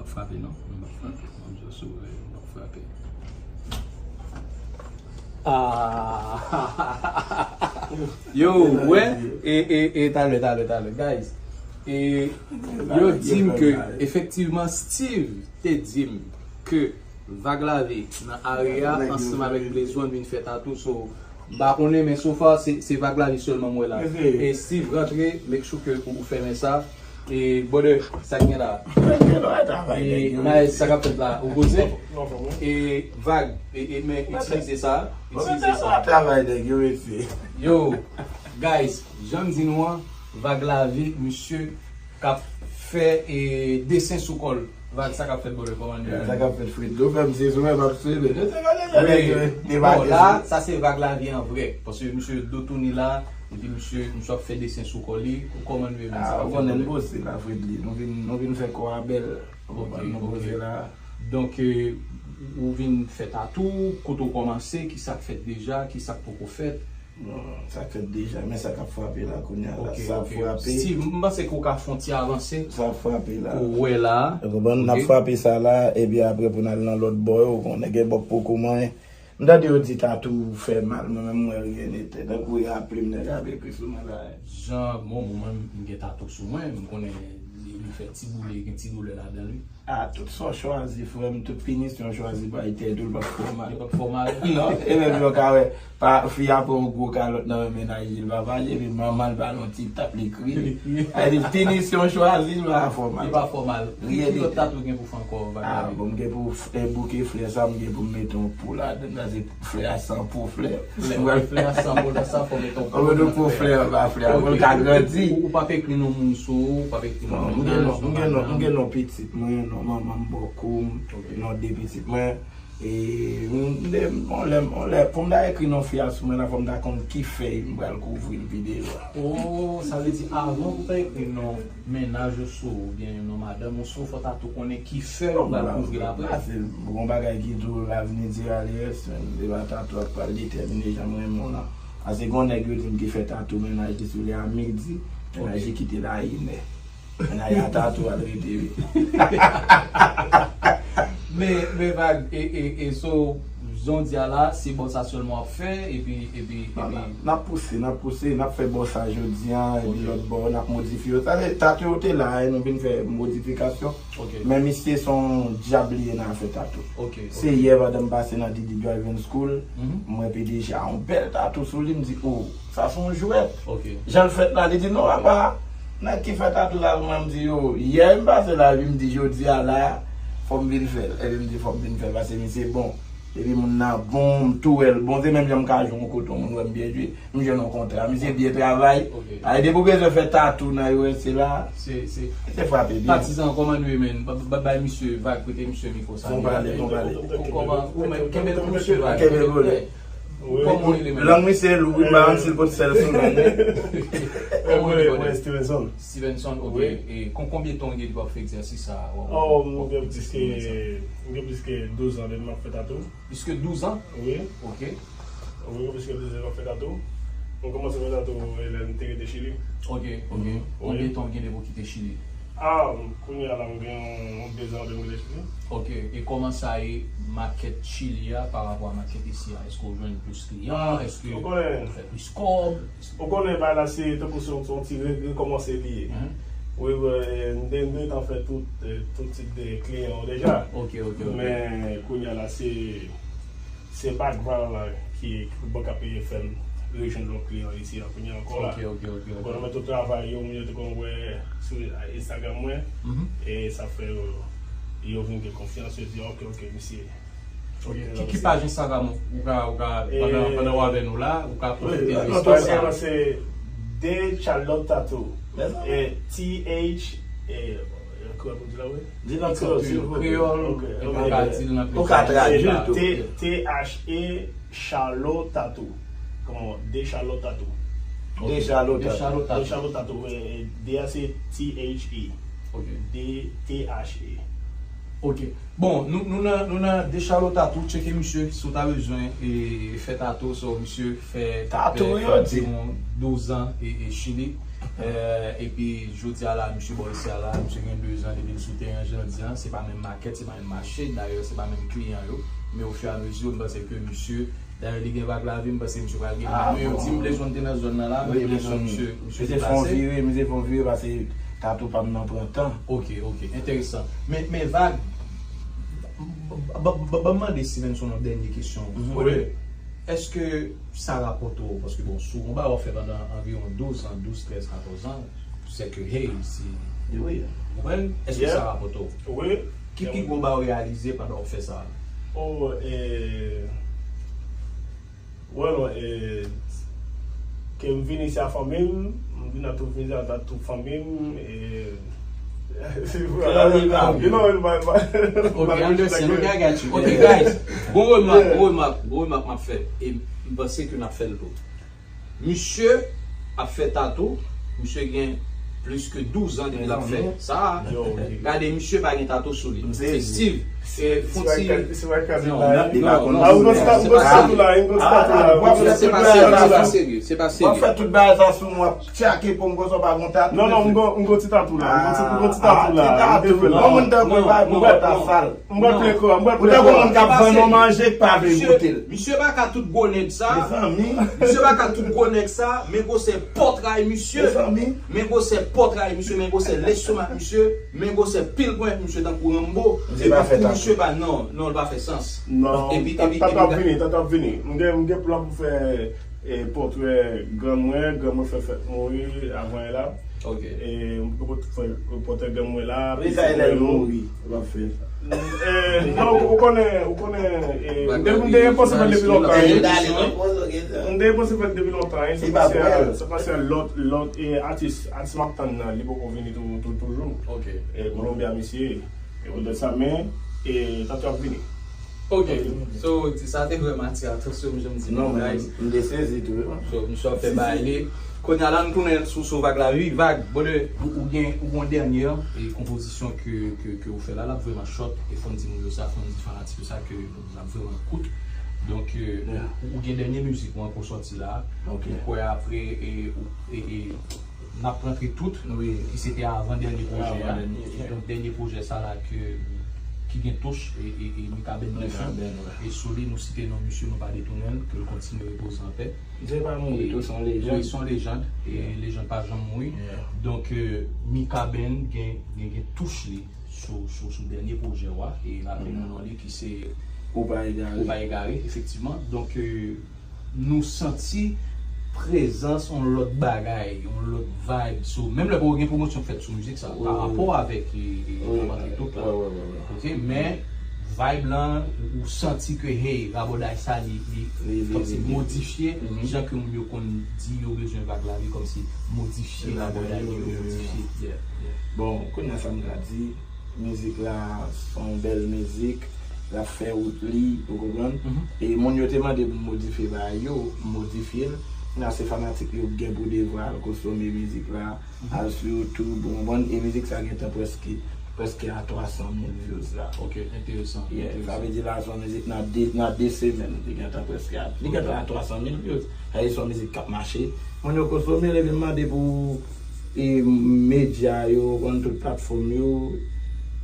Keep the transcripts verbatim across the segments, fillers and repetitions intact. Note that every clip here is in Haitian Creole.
Frape non, nou p ap frape. Mwen di w si w vle, nou p ap frape. Ah. Yo, wè, e, e, e, talè, talè, talè, guys. E, yo di m ke, efektivman, Steve te di m ke Vag Lavi nan area ansanm avèk Blaze One vin fè tatou, so, m pa konnen, men so far, se, se Vag Lavi sèlman m wè la. E Steve rantre, make sure ke ou, ou fèmen sa. E, brother, sa k gen la? E, Maes, sa k ap fèt la? Ou poze? E, Vag, e, e, men itilize sa, itilize sa. Travay nèg yo, mesye. Yo, guys, jan m di nou an, Vag Lavi, misye k ap fè, e, desen sou kò l. Vag, sa k ap fèt, brother, kòman nou ye? Sa k ap fèt, Fredly? Ou fè m sezi, ou wè m ap swiv. Nou te gade jan nèg yo debake sou. Bon, la, sa se Vag Lavi an vrè. Paske misye do tounen la, epi misye, misye ap fè desen sou kò li. Ou kòman nou ye menm? Sa k ap fèt, brother? Ah, ou konnen n poze la, Fredly. Nou vin, nou vin fè kò a bèl. Ou konprann, nou poze la. Donk, e, ou vin fè tatou, kote w kòmanse, ki sa k fèt deja, ki sa k poko fèt? Bon, sa k fèt deja, men sa k ap frape la kounye a la, sa ap frape. Steve, m panse ke w ka fè yon ti avanse. Sa ap frape la. Ou wè la. Ou konprann? N ap frape sa la, epi apre pou n al nan lòt bò yo, ou konnen gen bò k poko manyen. M tande yo di tatou fè mal, mwen menm m wè ryen nete. Tankou raple m nèg ap ekri sou mwen la. Jan, bon, mwen menm, m gen tatou sou mwen, m konnen li, li fè ti boule, gen ti doulè ladan li. Ah, tout sa w chwazi, frè m, tout finisyon w chwazi bay tèt ou, l p ap fè w mal. Li p ap fè w mal? Non, e menm jan w ka wè, pa, fi a pran yon gwo kalòt nan men mennaj li, l pa pale, epi manman l pale yon ti tap, li kriye. Li kriye. Sa vle di, finisyon w chwazi, l pa fè w mal. Li pa fè w mal. Ki, ki lòt tatou gen pou fè ankò, Vag Lavi? Ah, bon, m gen pou f-, e bouke flè sa, m gen pou m mete yon po ladan l, sa se flè a san po flè. Flè, flè a san po, sa fò mete yon po. Mwen mete yon po flè anba flè a pou l ka grandi. Ou, ou p ap ekri non moun sou ou, ou p ap ekri non mennaj, non madanm. Non, m gen non, m gen non, m gen non pitit mwen, non manman m, bòkou m, non de pitit mwen. E, m, m, m, on lè, on lè, pou m ta ekri non fi a sou mwen la, fò m ta konn ki fèy m pral kouvri l pi devan. Oh, sa vle di avan pou ta ekri non mennaj ou sou ou, oubyen non madanm ou sou ou, fò ta tou konnen ki fèy ou pral kouvri l apre. Bon, bagay ki tou ravni di aliyès, men, se pa tatou a k pral detèmine jan m renmen w lan. Paske gen yon nèg yo di m ki fè tatou mennaj li sou li a midi, mennaj li kite l a inè. Mennaj la tatou al rete, wi. Men, men Vag, e, e, e, so, jan w di a la, se bò sa sèlman w ap fè, epi, epi, epi. N ap pouse, n ap pouse, n ap fè bò sa jodi a, epi lòt bò, n ap modifye yo. Sa vle, tatou yo te la, e nou vin fè modifikasyon. Men misye se yon dyab li ye nan afè tatou. Se yè pandan m pase nan D D Driving School, m wè P D G a yon bèl tatou sou li, m di, oh, sa se yon jwèt. Jan l fèt la, li di, non, apa, nèg ki fè tatou la, mwen, m di, yo, yè m pase la, epi m di, jodi a la, fò m vin fè l. Epi m di, fò m vin fè l, paske misye bon. Epi moun nan bon, m tou wè l bon, se menm jan m ka jwe yon kote, yon moun wè m byen jwe. M jwenn yon kontra, misye byen travay. Ay, depi w bezwen fè tatou nan U S A la, se, se, misye frape byen. Patizan, kòman nou ye, menn? Ba, ba, bay misye Vag, prete misye mikwo sa. Fon pale, fon pale. Kòman, ou menm, kenbe l pou misye Vag. Kenbe l pou li. Kòman w rele, menn? Lang misye lou, wi, m pa konn si l pot sèl sou lang li. Kòman w rele, brother? Stevenson. Stevenson, ok. E kon, konbyen tan w gen depi w ap fè egzèsis sa a? Oh, m gen plis ke, m gen plis ke douz an depi m ap fè tatou. Plis ke douz an? Wi. Ok. Wi, plis ke douz an m ap fè tatou. Mwen kòmanse fè tatou, e, lè m te rete Chili. Ok, ok. Wi. Konbyen tan w gen depi w kite Chili? Ah, kounye a la, m gen yon, yon de zan depi m kite Chili. Ok. E kòman sa ye makèt Chili a pa rapò a makèt isi a? Èske w jwenn plis kliyan? Èske w fè plis kòb? Ou konnen bagay la se tankou se yon, se yon ti re-, rekòmanse li ye. Wi, wi, e, m te, m te gentan fè tout, e, tout tip de kliyan yo deja. Ok, ok, ok. Men kounye a la se, se background la ki, ki bon k ap fè m rejwenn lòt kliyan isi a kounye a ankò la. Ok, ok, ok, ok. Ou konnen mwen tout travay yo, moun yo te konn wè sou Instagram mwen, e sa fè yo, yo vin gen konfyans, yo di, ok, ok, misye. Ok. Ki, ki paj Instagram ou ka, ou ka, pandan, pandan w avè nou la, ou ka pwofite de espas sa? Non, se De Charlotte Tattoo. E, T H, e, kòman pou di la, wi? Di l an kreyòl, silvouplè. Kreyòl, epi w ka di l nan kreyòl. Ou ka tradui l tou. T, T H E Charlotte Tattoo. Kòman? De Charlotte Tattoo. De Charlotte Tattoo. De Charlotte Tattoo. De Charlotte Tattoo, e, e, D a se T H E. Ok. D T H E. Ok. Bon, nou, nou nan, nou nan De Charlotte Tattoo, tcheke misye si w ta bezwen, e, fè tatou, so misye fè, fè, fè anviwon douz an, e, e, Chili. Epi jodi a la, misye bò isi a la, misye gen de zan depi l sou teren, jan l di an, se pa menm makèt, se pa menm mache, dayè se pa menm kliyan yo, men ofiramezi, m panse ke misye, dayè li gen Vag Lavi, m panse misye pral gen moun yo di m Blezon te nan zòn nan la, men Blezon misye, misye deplase. Misye fè yon vire, misye fè yon vire, pase Tatou pa m nan pran tan. Ok, ok, enteresan. Men, men Vag, ban m mande Stevenson yon dènye kesyon. Èske sa rapòte w, paske bon, sou yon bagay w ap fè pandan anviwon douz an, douz, trèz, katòz an, sèke, hey, se, ou konprann? Èske sa rapòte w? Ki pi gwo bagay w reyalize pandan w ap fè sa? Oh, eh, well, eh, ke m vin isi a fanmi m, m vin a tou vin a tou fanmi m, eh, you know, my, my, Ok, I understand. Ok, I got you. Ok, guys, bon remak, bon remak, bon remak m ap fè. E m panse ke n ap fè l tou. Misye ap fè tatou, misye gen plis ke douz an depi l ap fè sa. Gade, misye pa gen tatou sou li. Se Steve. Se fon ti. Non, non, non, se pa serye. Se pa serye, se pa serye. W ap fè tout bagay sa sou mwen, w ap tchake pou m konsa w pa gon tatou. Non, non, m gon ti tatou la. M gon ti tatou la. Bon moun tankou w pa pou w ta sal. M pral plen kò, m pral plen kò. Ou tankou moun k ap vann yon manje k pa vle goute l. Misye pa ka tout gwo nèg sa. Mezanmi. Misye pa ka tout gwo nèg sa, men gwosè pòtray misye. Mezanmi. Men gwosè pòtray misye, men gwosè lestomak misye, men gwosè pil pwent misye tankou Rambo. Epi kou misye pa, non, non, l pa fè sans. Non, epi, epi, tatou ap vini, tatou ap vini. M gen, m gen plan pou fè e pòtrè grann mwen, grann mwen fè fèt mouri avan yè la. Ok. E m poko fè pòtrè grann mwen la. Wi, sa e lè l mouri, w ap fè. E, non, ou konnen, ou konnen, e, m te, m te gen panse fè l depi lontan. M te gen panse fè l depi lontan. Se pase a, se pase a lòt, lòt, e atis, atis m ap tann nan, li poko vini tou, tou, toujou. Ok. E Kolonbya misye. E poutèt sa, men, e, tatou ap vini. Ok. So, ti sa te vrèman atire atansyon m, jan m di nou, guys. M te sezi tou, wi. So, misye ap fè bagay li. Kounye a la, nou tounen sou, sou Vag la, wi, Vag, brother, ou, ou gen, ou gen yon dènye, e, konpozisyon ke, ke, ke ou fè la, l ap vrèman chòt, e fò n di moun yo sa, fò n di fanatik yo sa, ke l ap vrèman kout. Donk, e, ou, ou gen dènye mizik ou ankò sòti la. Ok. Mwen kwè apre, e, ou, e, e, N ap rantre tout, ki se te avan dènye pwojè a. Donk, dènye pwojè sa la ke, ki gen touch, e, e, e Mikaben nan fè. E sou li, nou site non misye, nou pa detounen l, ke l kontinye repoze an pè. Misye pa mouri tou, se yon lejand. Wi, se yon lejand, e lejand pa janm mouri. Donk, e, Mikaben gen, gen, gen touch li sou, sou, sou dènye pwojè w a, e raple nou non li ki se Ou pa egare. Ou pa egare, efektivman. Donk, e, nou santi prezans yon lòt bagay, yon lòt vibe. So, menm lè poko gen pwomosyon k fèt sou mizik sa, pa rapò avèk, e, e, tout la. Ok, men vibe lan, ou, ou santi ke, hey, rabòday sa, li, li, li, kòmsi li, li modifye, jan ke moun yo konn di yo bezwen Vag Lavi, kòmsi modifye rabòday yo, modifye. Bon, kounye a sa m ka di, mizik la se yon bèl mizik, l ap fè wout li, ou konprann? E moun yo te mande pou m modifye bagay yo, m modifye l. Kounye a se fanatik yo k gen pou devwa al konsome mizik la, al sou YouTube, ou konprann? E mizik sa gentan prèske, prèske a twa san mil views la. Ok, enteresan, enteresan. Sa vle di la, se yon mizik nan de, nan de semèn, li gentan prèske a, li gentan a twa san mil views. Sa vle di se yon mizik k ap mache. Moun yo konsome l, epi m mande pou e medya yo, konn tout platfòm yo,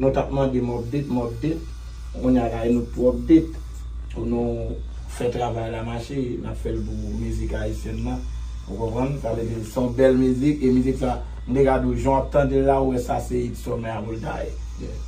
nou t ap mande m update, m update. Kounye a la, e nou k pou update. Pou nou fè travay la mache, n ap fè l pou mizik ayisyèn nan. Ou konprann? Sa vle di, se yon bèl mizik, e mizik sa, m te ka di w, jan w ap tande l la, ou wè sa se hit summer a pou l ta ye.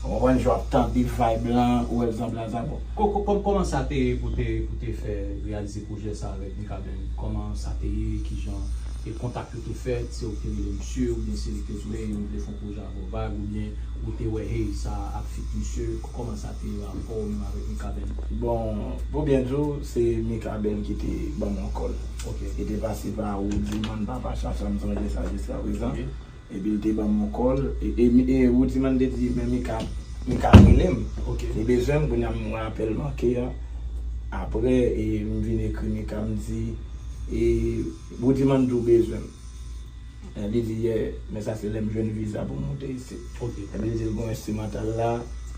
Ou konprann? Jan w ap tande vibe lan, ou wè l sanble a sa, bon. Ko-, ko-, kòm-, kòman sa te ye pou te, pou te fè reyalize pwojè sa avèk Mikaben? Kòman sa te ye? Kijan e kontak yo te fèt? Se ou ki te rele misye, oubyen se li ki te di w, hey, nou vle fè yon pwojè avè w, Vag, oubyen ou te wè, hey, sa ap fit misye? K-, kòman sa te ye rapò w menm avèk Mikaben? Bon, pou byen di w, se Mikaben ki te ban m yon call. Ok. Li te pase pa Woodyman, Papa Chacha, m sonje sa jiska prezan. Ok. Epi l te ban m yon call. E, e, e Woodyman te di, men Mika, Mika rele m. Ok. Li bezwen m, kounye a m wè apèl manke a. Apre, e, m vin ekri Mika, m di, e, Woodyman tou bezwen m. E, li di, yeah, men sa se lè m jwenn viza pou m moute isit. Ok. Epi li di l gon enstrimantal la,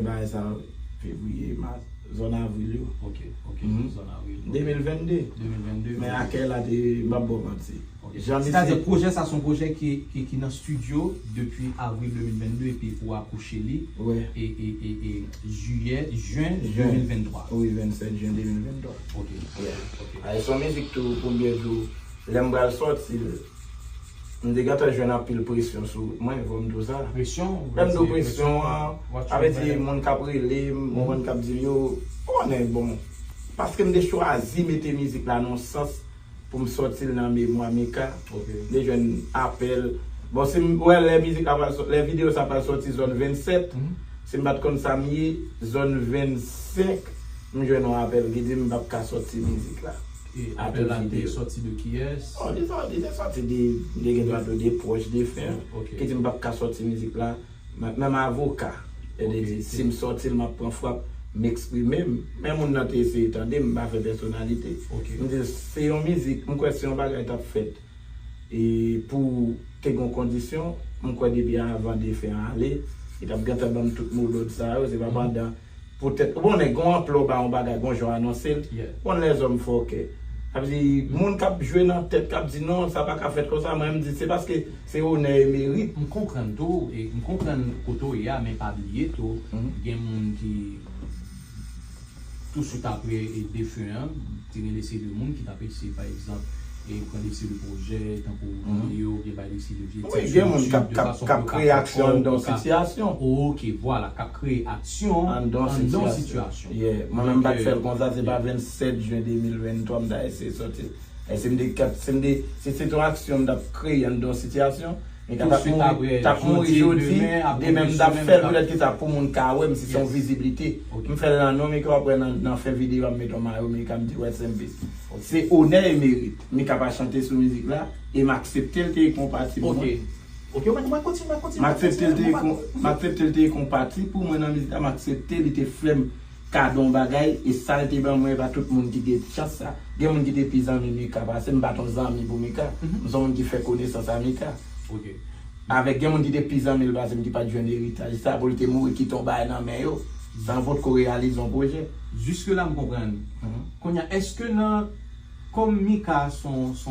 fè bagay sa fevriye, mas, zòn avril yo. Ok, ok, Mhm. Zòn avril. De mil vennde. De mil vennde. Men akèy la te, m p ap ba w manti. Ok. Jan Sètadi misye pwojè sa se yon pwojè ki, ki, ki nan estidyo depi avril de mil vennde epi ou akouche li Wè. e, e, e, e jiyè, jen Jen. de mil venntwa. Wi, vennsèt jen de mil venntwa. Ok. Yeah. Ok. A, e se yon mizik tou, pou m byen di w, lè m pral sòti l, m te gentan jwenn anpil presyon sou mwen, fò m di w sa. Presyon? Lè m di w presyon an, sa vle di moun k ap rele m, moun k ap di m yo, ou konnen, bon, paske m te chwazi mete mizik la nan yon sans pou m sòti l nan memwa Mika. Ok. M te jwenn apèl. Bon, si m wè lè mizik la pral sò- lè videyo sa pral sòti zòn vennsèt, Mhm. si m pa t konn sa m ye, zòn vennsenk, m jwenn yon apèl ki di m p ap ka sòti mizik la. E Apèl apèl la te videyo. Sòti de kiyès? Oh, li sòti, li te sòti de, de gen dwa de, de pwòch defen. Ok. Ki di m p ap ka sòti mizik la. Menm avoka. E li Ok, di, se- si m sòti l, m ap pran frap, m eksprime m. Men moun nan te eseye tande m, m pa fè pèsonalite. Ok. M di, se yon mizik, m kwè se yon bagay t ap fèt. E pou te gen kondisyon, m kwè depi avan defen an ale, li t ap gentan ban m tout modòd sa yo, se pa pandan poutèt, ou konnen, gen yon anplè w ba yon bagay, gen yon jan w anonse l, Yeah. konn lèzòm fòkè. Sa vle di, moun k ap jwe nan tèt, k ap di, "Non, sa pa ka fèt konsa," mwen, m di, se paske se onè e merit. M konprann tou, e m konprann kote w ye a, men pa bliye tou, Mhm. gen moun ki, touswit apre e defen an, te gen de seri de moun ki t ap eseye, pa egzanp, e pran de seri de pwojè, tankou Mhm. videyo, oubyen bay de seri de vye Wi, gen moun k ap, k ap, k ap kreye aksyon anndan yon sitiyasyon. Ok, vwala, k ap kreye aksyon Anndan anndan sitiyasyon. sitiyasyon. Yeah, mwen menm m pa t Donk, fè l konsa, se pa yeah. vennsèt jen de mil venntwa m ta eseye sòti. E si m te, si m te, si se te yon aksyon m t ap kreye anndan yon sitiyasyon, men ka t ap Touswit mouri, apre, t ap mouri Bondye, jodi, demen, ap demen m t ap mouri fè l, semenn, poutèt ki sa pou moun ka wè m, si se yon Yes. vizibite. Ok. M fè l nan non, men ke w ap wè nan, nan fen videyo a, m met yon mayo, men ka m di, "Rest in peace." Ok. Se onè e merit. Mika pa chante sou mizik la, e m aksepte l te yon pati pou Ok. mwen. Ok, mwen, mwen kontinye, mwen kontinye. M aksepte l te yon, m aksepte l te yon pati pou mwen nan mizik la, m aksepte li te fè m kado yon bagay, e sa l te ban mwen, e pa tout moun ki gen chans sa. Gen moun ki te pi zanmi Mika pase m, m pa t yon zanmi pou Mika. Mhm. M se yon moun ki fè konesans a Mika. Ok. Avèk gen moun ki te pi zanmi l pase m ki pa t jwenn eritaj sa, pou l te mouri kite yon bagay nan men yo, san potko reyalize yon pwojè. Jiske la m konprann. Mhm. Kounye a, èske nan, kòm Mika se yon, se